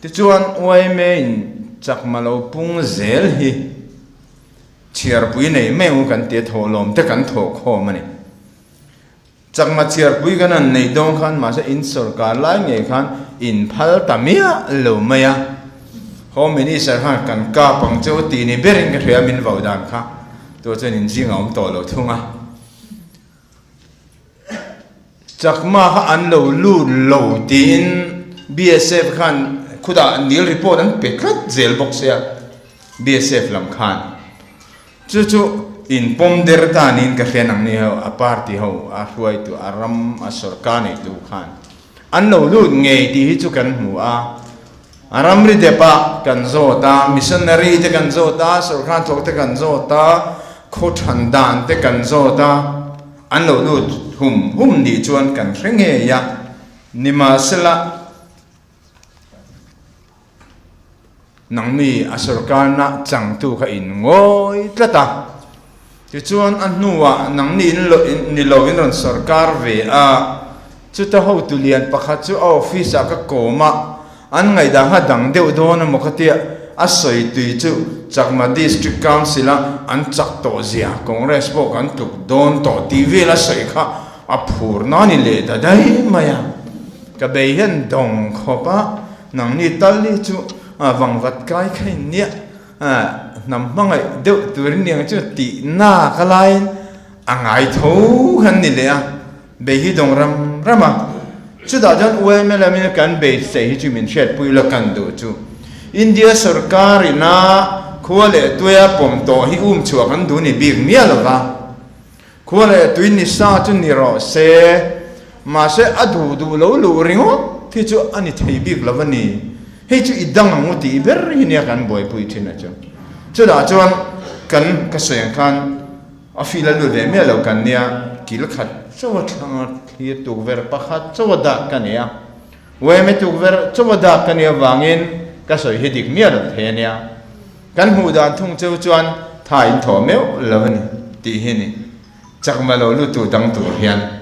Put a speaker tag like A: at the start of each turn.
A: Tichuan yma in chakma lo pung zel hi chhiarpui nei mai ang u kan tia thawhlawm te kan thawh khawm a ni. Chakma chhiarpui kan han neih dawn khan mahse in sawrkar lai ngei khan in phal ta miah lo mai a. Home Minister khan kan kap ang che u tih ni berin ka hria min vo dan kha tu chuan in zing a awm tawh lo thung a. Chakma kha an lo lut lo tiin BSF khan khutah nil report an pe tlat zel bawk sia BSF lam khan. Chu chu in pawm der ta niin ka hria nang ni ho a party ho a hruaitu a ram a sorkar neitu khan an lo lut ngei tih hi chu kan hmu a, a ramri dep ah kan zawt a, missionary te kan zawt a, sorkar thawk te kan zawt a, khaw than dan te kan zawt a, an lo lut hum hum nih chuan kan hre ngei a, nimahsela. Nangni a sorkarna changtu kha in ngawi tlat a, tichuan a hnuah nangni in lo ni lo in rawn sorkar ve a, chuta hotu lian pakhat chu a office ah ka kawm a, an ngaihdan kha dang deuh dawn emaw ka tia, a sawi tui chu Chakma District Council a an chak tawh zia Congress pawh kan tluk dawn tawh tih vel a sawi kha a phur na ni leh ta daih mai a, ka bei hian dawng khawp a. Nangni tal hi chu vangvat kai kha in nia, hnam hmangaih deuh turin ni ang chu tih na ka laiin a ngai tho khan ni leh a, bei hi dawng ram ram a. Chutah chuan UML lamin kan beisei hi chu min hriatpui la kan duh chu India sorkar ina khua leh tuia pawm tawh hi um chhuah kan duh ni bik miah lo va. Khua leh tui ni sa chu ni rawh se, mahse a duh duh lo luh ringawt hi chu a ni thei bik lo a ni. Hei chu i dang ang u tih ber hi nia kan buaipui thin a chu. Chutah chuan kan ka sawi ang khan a feel a lut ve miah lo kan nia, kil khat chaw a thlang a, thlir tukverh pakhat chaw a dak ka nei a, uaime tukverh chaw a dak ka nih avangin ka sawi hi dik miah lo thei a nia. Kan hmuh dan thung cheu chuan tha in thaw meuh lo a ni tih hi ni. Chakma lo lut tu dang tur hian.